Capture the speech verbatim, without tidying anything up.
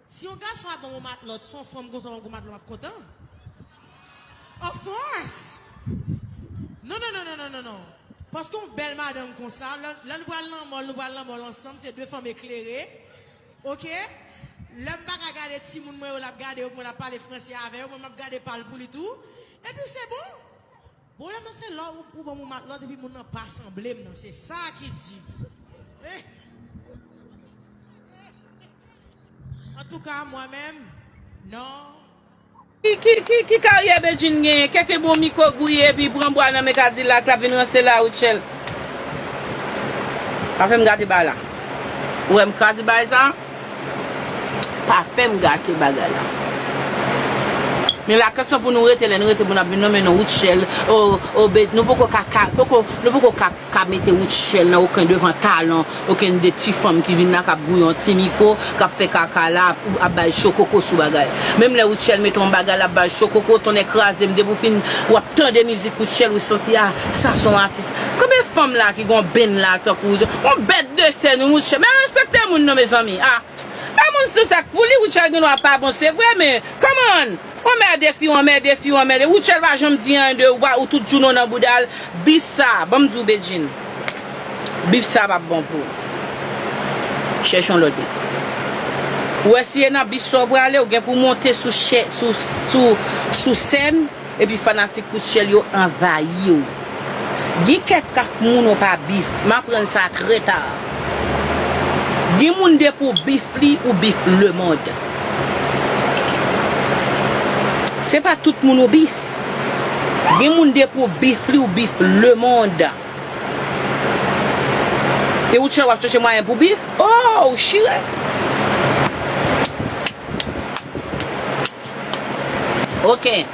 Si yon gason ap ban yon matlòt, se yon fanm konsa w ap ban matlòt, w ap kontan? Of course! Non, non, non, non, non, non, non. Paske yon bèl madanm konsa, lè, lè nou pral nan mòl, nou pral nan mòl ansanm, se de fanm eklere. Oke? Lè m pa ka gade timoun mwen yo, l ap gade yo, mwen l ap pale franse avè yo, mwen m ap gade pa l pou li tou. Epi se bon. Pwoblèm nan se lè ou, ou ban m yon matlòt epi moun nan pa sanble m nan. Se sa ki di. Eh. Antouka, mwen menm, non. Ki, ki, ki, ki karyè Bedjine genyen? Kèk bon mikwo gouye epi pran bwa nan men Kadilak la vin ranse la, Rutshelle. Pa fè m gate bagay la. Ou wè m kraze bagay sa? Pa fè m gate bagay la. Men la kesyon pou nou rete, lè nou rete pou n ap vin nonmen non Rutshelle, o, o, Be-, nou poko ka, ka, poko, nou poko ka, ka mete Rutshelle nan okenn devan talan, okenn de ti fanm ki vin la, k ap gouye yon ti mikwo, k ap fè kaka la, ap, ap bay cho koko sou bagay. Menm lè Rutshelle mete yon bagay, l ap bay cho koko, tonnè kraze m, depi w fin, w ap tande mizik Rutshelle, ou santi, a, sa se yon atis. Konbyen fanm la ki gon benn la, tankou, yon bèt de sèn, Rutshelle, men respekte moun non, mezanmi, a. Ba moun sou sak pou li, Rutshelle gen dwa pa bon, se vre, men, come on! Anmède fi, anmède fi, anmède. Rutshelle pa janm di anyen de ou, ou tout jounen w nan bouda l. Bif sa, ban m di w, Bedjine. Bif sa p ap bon pou ou. Chèche yon lòt bif. Ou wè si e nan bif sa w prale, ou gen pou w monte sou chè-, sou, sou, sou sèn, epi fanatik Rutshelle yo anvayi w. Gen kèk, kèk moun ou pa bif, m aprann sa trè ta. Gen moun depi w bif li, ou bif lemonn. Se pa tout moun ou bif. Gen moun depi w bif li, ou bif lemonn. E ou chèche, w ap chèche mwayen pou bif? Oh, ou chire. Oke.